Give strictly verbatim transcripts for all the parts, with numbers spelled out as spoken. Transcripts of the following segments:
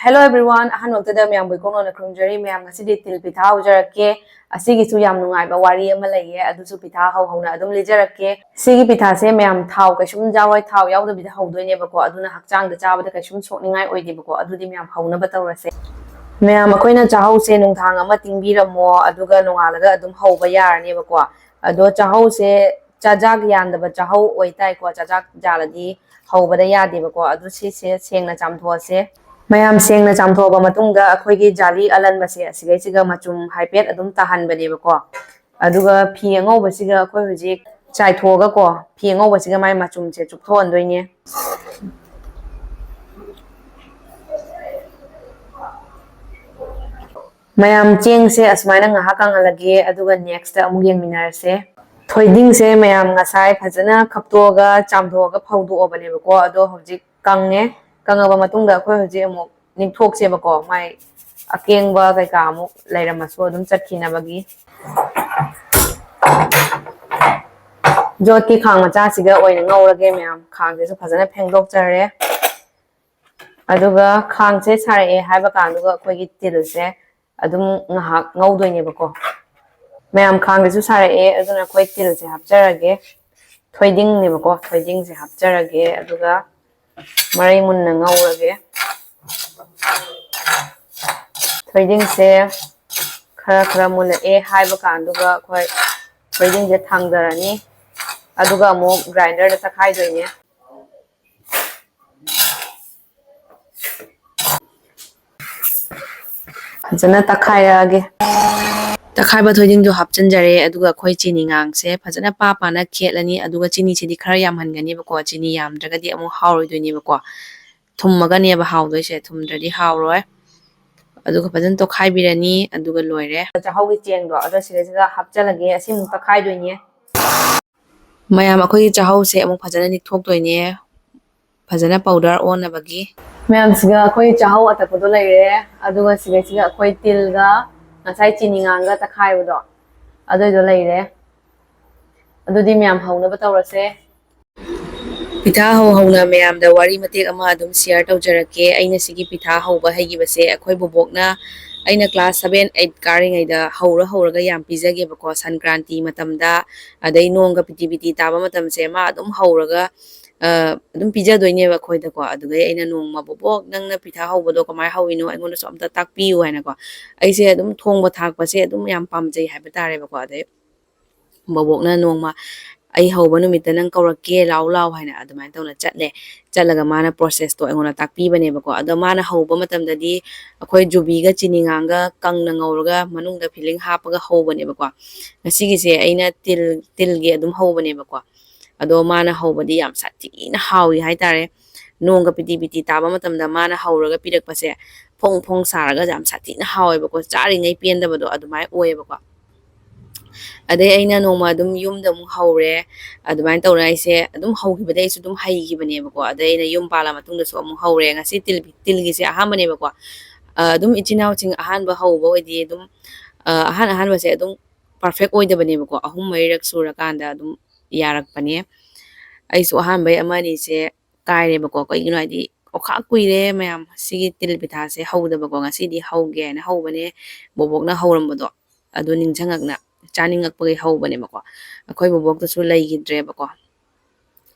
Hello everyone, ꯑꯍꯥꯟꯕꯃꯛꯇꯗ ꯃꯌꯥꯝꯕꯨ ꯏꯀꯣꯛ ꯅꯧꯅ ꯈꯨꯔꯨꯝꯖꯔꯤ꯫ ꯃꯌꯥꯝ, ꯉꯁꯤꯗꯤ ꯇꯤꯜ ꯄꯤꯊꯥ ꯍꯧꯖꯔꯛꯀꯦ꯫ ꯑꯁꯤꯒꯤꯁꯨ ꯌꯥꯝ ꯅꯨꯡꯉꯥꯏꯕ ꯋꯥꯔꯤ ꯑꯃ ꯂꯩꯌꯦ, ꯑꯗꯨꯁꯨ ꯄꯤꯊꯥ ꯍꯧ ꯍꯧꯅ ꯑꯗꯨꯝ ꯂꯤꯖꯔꯛꯀꯦ꯫ ꯁꯤꯒꯤ ꯄꯤꯊꯥꯁꯦ ꯃꯌꯥꯝ ꯊꯥꯎ ꯀꯩꯁꯨꯝ ꯌꯥꯎꯔꯣꯏ, ꯊꯥꯎ ꯌꯥꯎꯗꯕꯤꯗ ꯍꯧꯗꯣꯏꯅꯦꯕꯀꯣ, ꯑꯗꯨꯅ ꯍꯛꯆꯥꯡꯗ ꯆꯥꯕꯗ ꯀꯩꯁꯨꯝ ꯁꯣꯛꯅꯤꯡꯉꯥꯏ ꯑꯣꯏꯗꯦꯕꯀꯣ꯫ ꯑꯗꯨꯗꯤ ꯃꯌꯥꯝ ꯍꯧꯅꯕ ꯇꯧꯔꯁꯦ꯫ ꯃꯌꯥꯝ, ꯑꯩꯈꯣꯏꯅ ꯆꯥꯍꯧꯁꯦ ꯅꯨꯡꯗꯥꯡ ꯑꯃ ꯇꯤꯡꯕꯤꯔꯝꯃꯣ, ꯑꯗꯨꯒ ꯅꯣꯡꯉꯥꯜꯂꯒ ꯑꯗꯨꯝ ꯍꯧꯕ ꯌꯥꯔꯅꯦꯕꯀꯣ꯫ ꯑꯗꯣ ꯆꯥꯍꯧꯁꯦ ꯆꯥꯖꯥꯛ ꯌꯥꯟꯗꯕ ꯆꯥꯍꯧ ꯑꯣꯏꯇꯥꯏꯀꯣ, ꯆꯥꯖꯥꯛ ꯌꯥꯜꯂꯗꯤ ꯍꯧꯕꯗ ꯌꯥꯗꯦꯕꯀꯣ꯫ ꯑꯗꯨ ꯁꯤꯁꯦ ꯁꯦꯡꯅ ꯆꯥꯝꯊꯣꯛꯑꯁꯦ꯫ ꯃꯌꯥꯝ, ꯁꯦꯡꯅ ꯆꯥꯝꯊꯣꯛꯑꯕ ꯃꯇꯨꯡꯗ ꯑꯩꯈꯣꯏꯒꯤ ꯖꯥꯂꯤ ꯑꯂꯟꯕꯁꯦ ꯑꯁꯤꯒꯩꯁꯤꯒ ꯃꯆꯨꯝ ꯍꯥꯏꯐꯦꯠ ꯑꯗꯨꯝ ꯇꯥꯍꯟꯕꯅꯦꯕꯀꯣ꯫ ꯑꯗꯨꯒ ꯐꯤ ꯑꯉꯧꯕꯁꯤꯒ ꯑꯩꯈꯣꯏ ꯍꯧꯖꯤꯛ ꯆꯥꯏꯊꯣꯛꯑꯒꯀꯣ, ꯐꯤ ꯑꯉꯧꯕꯁꯤꯒ ꯃꯥꯏ ꯃꯆꯨꯝꯁꯦ ꯆꯨꯞꯊꯣꯛꯍꯟꯗꯣꯏꯅꯦ꯫ ꯃꯌꯥꯝ, ꯆꯦꯡꯁꯦ ꯑꯁꯨꯃꯥꯏꯅ ꯉꯥꯏꯍꯥꯛ ꯀꯪꯍꯜꯂꯒꯦ, ꯑꯗꯨꯒ next ꯑꯃꯨꯛ ꯌꯦꯡꯃꯤꯟꯅꯔꯁꯦ꯫ ꯊꯣꯏꯗꯤꯡꯁꯦ ꯃꯌꯥꯝ ꯉꯁꯥꯏ ꯐꯖꯅ ꯈꯞꯇꯣꯛꯑꯒ ꯆꯥꯝꯊꯣꯛꯑꯒ ꯐꯧꯗꯣꯛꯑꯕꯅꯦꯕꯀꯣ, ꯑꯗꯣ ꯍꯧꯖꯤꯛ ꯀꯪꯉꯦ꯫ ꯀꯪꯉꯕ ꯃꯇꯨꯡꯗ ꯑꯩꯈꯣꯏ ꯍꯧꯖꯤꯛ ꯑꯃꯨꯛ ꯅꯤꯛꯊꯣꯛꯁꯦꯕꯀꯣ, ꯃꯥꯏ ꯑꯀꯦꯡꯕ ꯀꯩꯀꯥ ꯑꯃꯨꯛ ꯂꯩꯔꯝꯃꯁꯨ ꯑꯗꯨꯝ ꯆꯠꯈꯤꯅꯕꯒꯤ꯫ ꯌꯣꯠꯀꯤ ꯈꯥꯡ ꯃꯆꯥꯁꯤꯒ ꯑꯣꯏꯅ ꯉꯧꯔꯒꯦ ꯃꯌꯥꯝ꯫ ꯈꯥꯡꯁꯤꯁꯨ ꯐꯖꯅ ꯐꯦꯡꯗꯣꯛꯆꯔꯦ꯫ ꯑꯗꯨꯒ ꯈꯥꯡꯁꯦ ꯁꯥꯔꯛꯑꯦ ꯍꯥꯏꯕ ꯀꯥꯟꯗꯨꯒ ꯑꯩꯈꯣꯏꯒꯤ ꯇꯤꯜꯁꯦ ꯑꯗꯨꯝ ꯉꯥꯏꯍꯥꯛ ꯉꯧꯗꯣꯏꯅꯦꯕꯀꯣ꯫ ꯃꯌꯥꯝ, ꯈꯥꯡꯁꯤꯁꯨ ꯁꯥꯔꯛꯑꯦ, ꯑꯗꯨꯅ ꯑꯩꯈꯣꯏ ꯇꯤꯜꯁꯦ ꯍꯥꯞꯆꯔꯒꯦ꯫ ꯊꯣꯏꯗꯤꯡꯅꯦꯕꯀꯣ, ꯊꯣꯏꯗꯤꯡꯁꯦ ꯍꯥꯞꯆꯔꯒꯦ, ꯑꯗꯨꯒ ꯃꯔꯩ ꯃꯨꯟꯅ ꯉꯧꯔꯒꯦ꯫ ꯊꯣꯏꯗꯤꯡꯁꯦ ꯈꯔ ꯈꯔ ꯃꯨꯜꯂꯛꯑꯦ ꯍꯥꯏꯕ ꯀꯥꯟꯗꯨꯒ ꯑꯩꯈꯣꯏ ꯊꯣꯏꯗꯤꯡꯁꯦ ꯊꯥꯡꯗꯔꯅꯤ, ꯑꯗꯨꯒ ꯑꯃꯨꯛ grinderꯗ ꯇꯛꯈꯥꯏꯗꯣꯏꯅꯦ꯫ ꯐꯖꯅ ꯇꯛꯈꯥꯏꯔꯛꯑꯒꯦ꯫ ꯇꯛꯈꯥꯏꯕ ꯊꯣꯏꯗꯤꯡꯗꯣ ꯍꯥꯞꯆꯤꯟꯖꯔꯦ, ꯑꯗꯨꯒ ꯑꯩꯈꯣꯏ ꯆꯤꯅꯤ ꯉꯥꯡꯁꯦ ꯐꯖꯅ ꯄꯥ ꯄꯥꯅ ꯈꯦꯠꯂꯅꯤ, ꯑꯗꯨꯒ ꯆꯤꯅꯤꯁꯤꯗꯤ ꯈꯔ ꯌꯥꯝꯍꯟꯒꯅꯦꯕꯀꯣ, ꯆꯤꯅꯤ ꯌꯥꯝꯗ꯭ꯔꯒꯗꯤ ꯑꯃꯨꯛ ꯍꯥꯎꯔꯣꯏꯗꯣꯏꯅꯦꯕꯀꯣ꯫ ꯊꯨꯝꯃꯒꯅꯦꯕ ꯍꯥꯎꯗꯣꯏꯁꯦ, ꯊꯨꯝꯗ꯭ꯔꯗꯤ ꯍꯥꯎꯔꯣꯏ꯫ ꯑꯗꯨꯒ ꯐꯖꯅ ꯇꯣꯠꯈꯥꯏꯕꯤꯔꯅꯤ, ꯑꯗꯨꯒ ꯂꯣꯏꯔꯦ꯫ ꯆꯥꯛꯍꯥꯎꯒꯤ ꯆꯦꯡꯗꯣ ꯑꯗꯣ ꯁꯤꯗꯩꯁꯤꯗ ꯍꯥꯞꯆꯜꯂꯒꯦ, ꯑꯁꯤꯃꯨꯛ ꯇꯛꯈꯥꯏꯗꯣꯏꯅꯦ꯫ ꯃꯌꯥꯝ, ꯑꯩꯈꯣꯏꯒꯤ ꯆꯥꯛꯍꯧꯁꯦ ꯑꯃꯨꯛ ꯐꯖꯅ ꯅꯤꯛꯊꯣꯛꯇꯣꯏꯅꯦ, ꯐꯖꯅ powder ꯑꯣꯟꯅꯕꯒꯤ꯫ ꯃꯌꯥꯝꯁꯤꯒ ꯑꯩꯈꯣꯏ ꯆꯥꯛꯍꯧ ꯑꯇꯛꯄꯗꯣ ꯂꯩꯔꯦ, ꯑꯗꯨꯒ ꯁꯤꯗꯩꯁꯤꯒ ꯑꯩꯈꯣꯏ ꯇꯤꯜꯒ ꯉꯁꯥꯏ ꯆꯤꯅꯤ ꯉꯥꯡꯒ ꯇꯛꯈꯥꯏꯕꯗꯣ ꯑꯗꯨꯏꯗꯣ ꯂꯩꯔꯦ꯫ ꯑꯗꯨꯗꯤ ꯃꯌꯥꯝ ꯍꯧꯅꯕ ꯇꯧꯔꯁꯦ꯫ ꯄꯤꯊꯥ ꯍꯧ ꯍꯧꯅ ꯃꯌꯥꯝꯗ ꯋꯥꯔꯤ ꯃꯇꯦꯛ ꯑꯃ ꯑꯗꯨꯝ share ꯇꯧꯖꯔꯛꯀꯦ꯫ ꯑꯩꯅ ꯁꯤꯒꯤ ꯄꯤꯊꯥ ꯍꯧꯕ ꯍꯩꯈꯤꯕꯁꯦ ꯑꯩꯈꯣꯏ ꯕꯣꯕꯣꯛꯅ, ꯑꯩꯅ class seven eight ꯀꯥꯔꯤꯉꯩꯗ ꯍꯧꯔ ꯍꯧꯔꯒ ꯌꯥꯝ ꯄꯤꯖꯒꯦꯕꯀꯣ꯫ ꯁꯪꯀ꯭ꯔꯥꯟꯇꯤ ꯃꯇꯝꯗ, ꯑꯗꯩ ꯅꯣꯡꯒ ꯄꯤꯇꯤ ꯄꯤꯇꯤ ꯇꯥꯕ ꯃꯇꯝꯁꯦ ꯃꯥ ꯑꯗꯨꯝ ꯍꯧꯔꯒ, ꯑ, ꯑꯗꯨꯝ ꯄꯤꯖꯗꯣꯏꯅꯦꯕ ꯑꯩꯈꯣꯏꯗꯀꯣ꯫ ꯑꯗꯨꯗꯩ ꯑꯩꯅ ꯅꯣꯡꯃ, "ꯕꯣꯕꯣꯛ, ꯅꯪꯅ ꯄꯤꯊꯥ ꯍꯧꯕꯗꯣ ꯀꯃꯥꯏꯅ ꯍꯧꯋꯤꯅꯣ? ꯑꯩꯉꯣꯟꯗꯁꯨ ꯑꯝꯇ ꯇꯥꯛꯄꯤꯌꯨ" ꯍꯥꯏꯅꯀꯣ꯫ ꯑꯩꯁꯦ ꯑꯗꯨꯝ ꯊꯣꯡꯕ ꯊꯥꯛꯄꯁꯦ ꯑꯗꯨꯝ ꯌꯥꯝ ꯄꯥꯝꯖꯩ ꯍꯥꯏꯕ ꯇꯥꯔꯦꯕꯀꯣ꯫ ꯑꯗꯩ ꯕꯣꯕꯣꯛꯅ ꯅꯣꯡꯃ, "ꯑꯩ ꯍꯧꯕ ꯅꯨꯃꯤꯠꯇ ꯅꯪ ꯀꯧꯔꯛꯀꯦ, ꯂꯥꯎ ꯂꯥꯎ" ꯍꯥꯏꯅ ꯑꯗꯨꯃꯥꯏꯅ ꯇꯧꯅ ꯆꯠꯂꯦ꯫ ꯆꯠꯂꯒ ꯃꯥꯅ process ꯇꯣ ꯑꯩꯉꯣꯟꯗ ꯇꯥꯛꯄꯤꯕꯅꯦꯕꯀꯣ꯫ ꯑꯗꯣ ꯃꯥꯅ ꯍꯧꯕ ꯃꯇꯝꯗꯗꯤ ꯑꯩꯈꯣꯏ ꯖꯨꯕꯤꯒ ꯆꯤꯅꯤꯉꯥꯡꯒ ꯀꯪꯅ ꯉꯧꯔꯒ ꯃꯅꯨꯡꯗ filling ꯍꯥꯞꯄꯒ ꯍꯧꯕꯅꯦꯕꯀꯣ꯫ ꯉꯁꯤꯒꯤꯁꯦ ꯑꯩꯅ ꯇꯤꯜ, ꯇꯤꯜꯒꯤ ꯑꯗꯨꯝ ꯍꯧꯕꯅꯦꯕꯀꯣ꯫ ꯑꯗꯣ ꯃꯥꯅ ꯍꯧꯕꯗꯤ ꯌꯥꯝ ꯁꯥꯊꯤꯅ ꯍꯥꯎꯏ ꯍꯥꯏꯇꯥꯔꯦ꯫ ꯅꯣꯡꯒ ꯄꯤꯇꯤ ꯄꯤꯇꯤ ꯇꯥꯕ ꯃꯇꯝꯗ ꯃꯥꯅ ꯍꯧꯔꯒ ꯄꯤꯔꯛꯄꯁꯦ, ꯐꯣꯡ ꯐꯣꯡ ꯁꯥꯔꯒ ꯌꯥꯝ ꯁꯥꯊꯤꯅ ꯍꯥꯎꯋꯦꯕꯀꯣ꯫ ꯆꯥꯔꯤꯉꯩ ꯄꯦꯟꯗꯕꯗꯣ ꯑꯗꯨꯃꯥꯏꯅ ꯑꯣꯏꯌꯦꯕꯀꯣ꯫ ꯑꯗꯩ ꯑꯩꯅ ꯅꯣꯡꯃ ꯑꯗꯨꯝ ꯌꯨꯝꯗ ꯑꯃꯨꯛ ꯍꯧꯔꯦ꯫ ꯑꯗꯨꯃꯥꯏꯅ ꯇꯧꯔ ꯑꯩꯁꯦ ꯑꯗꯨꯝ ꯍꯧꯈꯤꯕꯗꯩ ꯑꯩꯁꯨ ꯑꯗꯨꯝ ꯍꯩꯈꯤꯕꯅꯦꯕꯀꯣ꯫ ꯑꯗꯩ ꯑꯩꯅ ꯌꯨꯝ ꯄꯥꯜꯂ ꯃꯇꯨꯡꯗꯁꯨ ꯑꯃꯨꯛ ꯍꯧꯔꯦ꯫ ꯉꯁꯤ ꯇꯤꯜ, ꯇꯤꯜꯒꯤꯁꯦ ꯑꯍꯥꯟꯕꯅꯦꯕꯀꯣ꯫ ꯑ, ꯑꯗꯨꯝ ꯏꯆꯤꯟ ꯏꯅꯥꯎꯁꯤꯡ ꯑꯍꯥꯟꯕ ꯍꯧꯕ ꯑꯣꯏꯗꯤ ꯑꯗꯨꯝ, ꯑ, ꯑꯍꯥꯟ ꯑꯍꯥꯟꯕꯁꯦ ꯑꯗꯨꯝ perfect ꯑꯣꯏꯗꯕꯅꯦꯕꯀꯣ꯫ ꯑꯍꯨꯝ ꯃꯔꯤꯔꯛ ꯁꯨꯔꯀꯥꯟꯗ ꯑꯗꯨꯝ ꯌꯥꯔꯛꯄꯅꯦ꯫ ꯑꯩꯁꯨ ꯑꯍꯥꯟꯕꯩ ꯑꯃ ꯑꯅꯤꯁꯦ ꯀꯥꯏꯔꯦꯕꯀꯣ꯫ ꯀꯩꯒꯤꯅꯣ ꯍꯥꯏꯗꯤ, ꯑꯣꯈꯥꯛ ꯀꯨꯏꯔꯦ ꯃꯌꯥꯝ ꯁꯤꯒꯤ ꯇꯤꯜ ꯄꯤꯊꯥꯁꯦ ꯍꯧꯗꯕꯀꯣ꯫ ꯉꯁꯤꯗꯤ ꯍꯧꯒꯦ ꯍꯥꯏꯅ ꯍꯧꯕꯅꯦ꯫ ꯕꯣꯕꯣꯛꯅ ꯍꯧꯔꯝꯕꯗꯣ ꯑꯗꯨ ꯅꯤꯡꯁꯤꯡꯉꯛꯅ ꯆꯥꯅꯤꯡꯉꯛꯄꯒꯤ ꯍꯧꯕꯅꯦꯕꯀꯣ꯫ ꯑꯩꯈꯣꯏ ꯕꯣꯕꯣꯛꯇꯁꯨ ꯂꯩꯈꯤꯗ꯭ꯔꯦꯕꯀꯣ꯫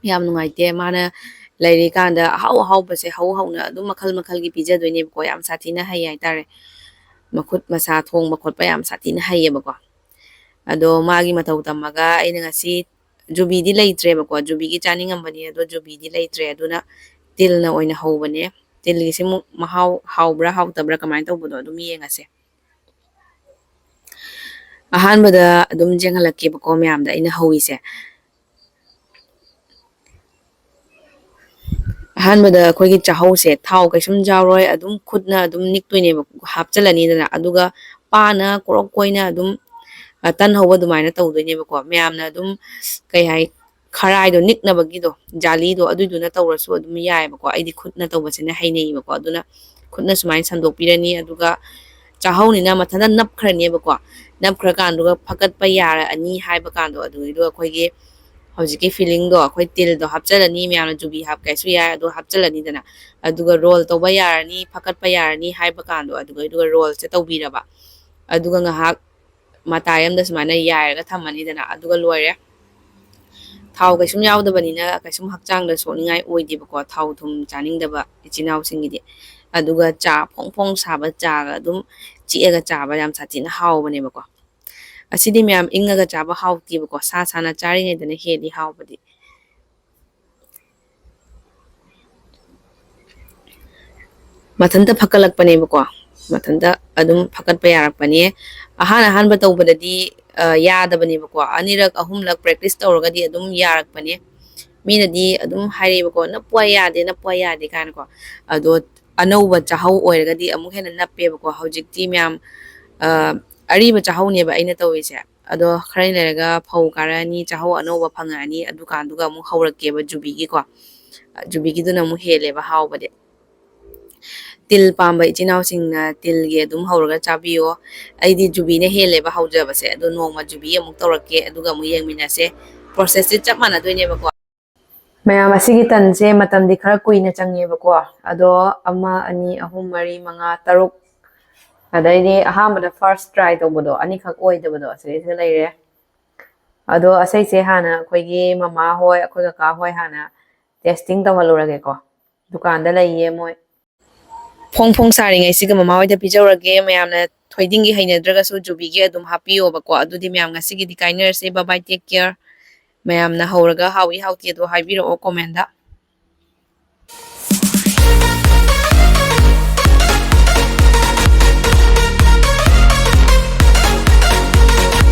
ꯌꯥꯝ ꯅꯨꯡꯉꯥꯏꯇꯦ꯫ ꯃꯥꯅ ꯂꯩꯔꯤꯀꯥꯟꯗ ꯑꯍꯥꯎ ꯑꯍꯥꯎꯕꯁꯦ ꯍꯧ ꯍꯧꯅ ꯑꯗꯨꯝ ꯃꯈꯜ ꯃꯈꯜꯒꯤ ꯄꯤꯖꯗꯣꯏꯅꯦꯕꯀꯣ꯫ ꯌꯥꯝ ꯁꯥꯊꯤꯅ ꯍꯩ ꯍꯥꯏꯇꯥꯔꯦ꯫ ꯃꯈꯨꯠ ꯃꯁꯥ ꯊꯣꯡꯕ ꯈꯣꯠꯄ ꯌꯥꯝ ꯁꯥꯊꯤꯅ ꯍꯩꯌꯦꯕꯀꯣ꯫ ꯑꯗꯣ ꯃꯥꯒꯤ ꯃꯇꯧ ꯇꯝꯃꯒ ꯑꯩꯅ ꯉꯁꯤ ꯖꯨꯕꯤꯗꯤ ꯂꯩꯇ꯭ꯔꯦꯕꯀꯣ꯫ ꯖꯨꯕꯤꯒꯤ ꯆꯥꯅꯤꯡꯉꯝꯕꯅꯤ, ꯑꯗꯣ ꯖꯨꯕꯤꯗꯤ ꯂꯩꯇ꯭ꯔꯦ꯫ ꯑꯗꯨꯅ ꯇꯤꯜꯅ ꯑꯣꯏꯅ ꯍꯧꯕꯅꯦ꯫ ꯇꯤꯜꯒꯤꯁꯤ ꯑꯃꯨꯛ ꯃꯍꯥꯎ ꯍꯥꯎꯕ꯭ꯔꯥ ꯍꯥꯎꯇꯕ꯭ꯔꯥ ꯀꯃꯥꯏꯅ ꯇꯧꯕꯅꯣ ꯑꯗꯨꯝ ꯌꯦꯡꯉꯁꯦ꯫ ꯑꯍꯥꯟꯕꯗ ꯑꯗꯨꯝ ꯌꯦꯡꯍꯜꯂꯛꯀꯦꯕꯀꯣ ꯃꯌꯥꯝꯗ ꯑꯩꯅ ꯍꯧꯔꯤꯁꯦ꯫ ꯑꯍꯥꯟꯕꯗ ꯑꯩꯈꯣꯏꯒꯤ ꯆꯥꯍꯧꯁꯦ ꯊꯥꯎ ꯀꯩꯁꯨꯝ ꯌꯥꯎꯔꯣꯏ, ꯑꯗꯨꯝ ꯈꯨꯠꯅ ꯑꯗꯨꯝ ꯅꯤꯛꯇꯣꯏꯅꯦꯕ, ꯍꯥꯞꯆꯤꯜꯂꯅꯤꯗꯅ꯫ ꯑꯗꯨꯒ ꯄꯥꯅ ꯀ꯭ꯔꯣꯛ ꯀꯣꯏꯅ ꯑꯗꯨꯝ, ꯑ, ꯇꯟ ꯍꯧꯕ ꯑꯗꯨꯃꯥꯏꯅ ꯇꯧꯗꯣꯏꯅꯦꯕꯀꯣ꯫ ꯃꯌꯥꯝꯅ ꯑꯗꯨꯝ, ꯀꯩ ꯍꯥꯏ, ꯈꯔꯥꯏꯗꯣ ꯅꯤꯛꯅꯕꯒꯤꯗꯣ, ꯖꯥꯂꯤꯗꯣ, ꯑꯗꯨꯏꯗꯨꯅ ꯇꯧꯔꯁꯨ ꯑꯗꯨꯝ ꯌꯥꯏꯑꯕꯀꯣ꯫ ꯑꯩꯗꯤ ꯈꯨꯠꯅ ꯇꯧꯕꯁꯤꯅ ꯍꯩꯅꯩꯌꯦꯕꯀꯣ꯫ ꯑꯗꯨꯅ ꯈꯨꯠꯅ ꯁꯨꯃꯥꯏꯅ ꯁꯟꯗꯣꯛꯄꯤꯔꯅꯤ꯫ ꯑꯗꯨꯒ ꯆꯥꯍꯧꯅꯤꯅ ꯃꯊꯟꯇ ꯅꯞꯈ꯭ꯔꯅꯦꯕꯀꯣ꯫ ꯅꯞꯈ꯭ꯔꯀꯥꯟꯗꯨꯒ ꯐꯀꯠꯄ ꯌꯥꯔꯛꯑꯅꯤ ꯍꯥꯏꯕ ꯀꯥꯟꯗꯣ, ꯑꯗꯨꯒꯤꯗꯣ ꯑꯩꯈꯣꯏꯒꯤ ꯍꯧꯖꯤꯛꯀꯤ ꯐꯤꯂꯤꯡꯗꯣ ꯑꯩꯈꯣꯏ ꯇꯤꯜꯗꯣ ꯍꯥꯞꯆꯤꯜꯂꯅꯤ, ꯃꯌꯥꯝꯅ ꯖꯨꯕꯤ ꯍꯥꯞꯀꯦꯁꯨ ꯌꯥꯏ, ꯑꯗꯨ ꯍꯥꯞꯆꯤꯜꯂꯅꯤꯗꯅ, ꯑꯗꯨꯒ ꯔꯣꯜ ꯇꯧꯕ ꯌꯥꯔꯅꯤ, ꯐꯀꯠꯄ ꯌꯥꯔꯅꯤ ꯍꯥꯏꯕ ꯀꯥꯟꯗꯣ ꯑꯗꯨꯒ ꯑꯗꯨꯒ ꯔꯣꯜꯁꯦ ꯇꯧꯕꯤꯔꯕ, ꯑꯗꯨꯒ ꯉꯥꯏꯍꯥꯛ ꯃꯇꯥꯏ ꯑꯃꯗ ꯁꯨꯃꯥꯏꯅ ꯌꯥꯏꯔꯒ ꯊꯝꯃꯅꯤꯗꯅ, ꯑꯗꯨꯒ ꯂꯣꯏꯔꯦ꯫ ꯊꯥꯎ ꯀꯩꯁꯨꯝ ꯌꯥꯎꯗꯕꯅꯤꯅ ꯀꯩꯁꯨꯝ ꯍꯛꯆꯥꯡꯗ ꯁꯣꯛꯅꯤꯡꯉꯥꯏ ꯑꯣꯏꯗꯦꯕꯀꯣ, ꯊꯥꯎ ꯊꯨꯝ ꯆꯥꯅꯤꯡꯗꯕ ꯏꯆꯤꯟ ꯏꯅꯥꯎꯁꯤꯡꯒꯤꯗꯤ꯫ ꯑꯗꯨꯒ ꯆꯥ ꯐꯣꯡ ꯐꯣꯡ ꯁꯥꯕ ꯆꯥꯒ ꯑꯗꯨꯝ ꯆꯤꯛꯑꯒ ꯆꯥꯕ ꯌꯥꯝ ꯁꯥꯊꯤꯅ ꯍꯥꯎꯕꯅꯦꯕꯀꯣ꯫ ꯑꯁꯤꯗꯤ ꯃꯌꯥꯝ ꯏꯪꯉꯒ ꯆꯥꯕ ꯍꯥꯎꯇꯦꯕꯀꯣ, ꯁꯥ ꯁꯥꯅ ꯆꯥꯔꯤꯉꯩꯗꯅ ꯍꯦꯜꯂꯤ ꯍꯥꯎꯕꯗꯤ꯫ ꯃꯊꯟꯇ ꯐꯒꯠꯂꯛꯄꯅꯦꯕꯀꯣ, ꯃꯊꯟꯇ ꯑꯗꯨꯝ ꯐꯒꯠꯄ ꯌꯥꯔꯛꯄꯅꯦ꯫ ꯑꯍꯥꯟ ꯑꯍꯥꯟꯕ ꯇꯧꯕꯗꯗꯤ ꯌꯥꯗꯕꯅꯦꯕꯀꯣ, ꯑꯅꯤꯔꯛ ꯑꯍꯨꯝꯂꯛ ꯄ꯭ꯔꯦꯛꯇꯤꯁ ꯇꯧꯔꯒꯗꯤ ꯑꯗꯨꯝ ꯌꯥꯔꯛꯄꯅꯦ꯫ ꯃꯤꯅꯗꯤ ꯑꯗꯨꯝ ꯍꯥꯏꯔꯛꯑꯦꯕꯀꯣ, "ꯅꯞꯄ ꯌꯥꯗꯦ, ꯅꯞꯄ ꯌꯥꯗꯦ" ꯀꯥꯏꯅꯀꯣ꯫ ꯑꯗꯣ ꯑꯅꯧꯕ ꯆꯥꯍꯧ ꯑꯣꯏꯔꯒꯗꯤ ꯑꯃꯨꯛ ꯍꯦꯟꯅ ꯅꯞꯄꯦꯕꯀꯣ꯫ ꯍꯧꯖꯤꯛꯇꯤ ꯃꯌꯥꯝ ꯑꯔꯤꯕ ꯆꯥꯍꯧꯅꯦꯕ ꯑꯩꯅ ꯇꯧꯔꯤꯁꯦ꯫ ꯑꯗꯣ ꯈꯔ ꯂꯩꯔꯒ ꯐꯧ ꯀꯥꯔꯛꯑꯅꯤ, ꯆꯥꯍꯧ ꯑꯅꯧꯕ ꯐꯪꯉꯛꯑꯅꯤ, ꯑꯗꯨꯀꯥꯟꯗꯨꯒ ꯑꯃꯨꯛ ꯍꯧꯔꯛꯀꯦꯕ ꯖꯨꯕꯤꯒꯤꯀꯣ꯫ ꯖꯨꯕꯤꯒꯤꯗꯨꯅ ꯑꯃꯨꯛ ꯍꯦꯜꯂꯦꯕ ꯍꯥꯎꯕꯗꯤ꯫ ꯇꯤꯜ ꯄꯥꯝꯕ ꯏꯆꯤꯟ ꯏꯅꯥꯎꯁꯤꯡꯅ ꯇꯤꯜꯒꯤ ꯑꯗꯨꯝ ꯍꯧꯔꯒ ꯆꯥꯕꯤꯌꯣ꯫ ꯑꯩꯗꯤ ꯖꯨꯕꯤꯅ ꯍꯦꯜꯂꯦꯕ ꯍꯧꯖꯕꯁꯦ꯫ ꯑꯗꯣ ꯅꯣꯡꯃ ꯖꯨꯕꯤ ꯑꯃꯨꯛ ꯇꯧꯔꯛꯀꯦ, ꯑꯗꯨꯒ ꯑꯃꯨꯛ ꯌꯦꯡꯃꯤꯟꯅꯁꯦ꯫ ꯄ꯭ꯔꯣꯁꯦꯁꯁꯦ ꯆꯞ ꯃꯥꯟꯅꯗꯣꯏꯅꯦꯕꯀꯣ꯫ ꯃꯌꯥꯝ, ꯑꯁꯤꯒꯤ ꯇꯟꯁꯦ ꯃꯇꯝꯗꯤ ꯈꯔ ꯀꯨꯏꯅ ꯆꯪꯉꯦꯕꯀꯣ꯫ ꯑꯗꯣ ꯑꯃ, ꯑꯅꯤ, ꯑꯍꯨꯝ, ꯃꯔꯤ, ꯃꯉꯥ, ꯇꯔꯨꯛ, ꯑꯗꯩꯗꯤ ꯑꯍꯥꯟꯕꯗ ꯐꯥꯔꯁ ꯇ꯭ꯔꯥꯏ ꯇꯧꯕꯗꯣ, ꯑꯅꯤꯈꯛ ꯑꯣꯏꯗꯕꯗꯣ, ꯑꯁꯤꯗꯩꯁꯤꯗ ꯂꯩꯔꯦ꯫ ꯑꯗꯣ ꯑꯁꯩꯁꯦ ꯍꯥꯟꯅ ꯑꯩꯈꯣꯏꯒꯤ ꯃꯃꯥ ꯍꯣꯏ, ꯑꯩꯈꯣꯏ ꯀꯀꯥ ꯍꯣꯏ ꯍꯥꯟꯅ ꯇꯦꯁꯇꯤꯡ ꯇꯧꯍꯜꯂꯨꯔꯒꯦꯀꯣ꯫ ꯗꯨꯀꯥꯟꯗ ꯂꯩꯌꯦ ꯃꯣꯏ꯫ ꯐꯣꯡ ꯐꯣꯡ ꯁꯥꯔꯤꯉꯩꯁꯤꯒ ꯃꯃꯥ ꯍꯣꯏꯗ ꯄꯤꯖꯧꯔꯒꯦ꯫ ꯃꯌꯥꯝꯅ ꯊꯣꯏꯗꯤꯡꯒꯤ ꯍꯩꯅꯗ꯭ꯔꯒꯁꯨ ꯖꯨꯕꯤꯒꯤ ꯑꯗꯨꯝ ꯍꯥꯞꯄꯤꯌꯣꯕꯀꯣ꯫ ꯑꯗꯨꯗꯤ ꯃꯌꯥꯝ, ꯉꯁꯤꯒꯤꯗꯤ ꯀꯥꯏꯅꯔꯁꯦ꯫ Bye bye, take care꯫ ꯃꯌꯥꯝꯅ ꯍꯧꯔꯒ ꯍꯥꯎꯏ ꯍꯥꯎꯇꯦ ꯑꯗꯣ ꯍꯥꯏꯕꯤꯔꯛꯑꯣ ꯀꯣꯃꯦꯟꯗ꯫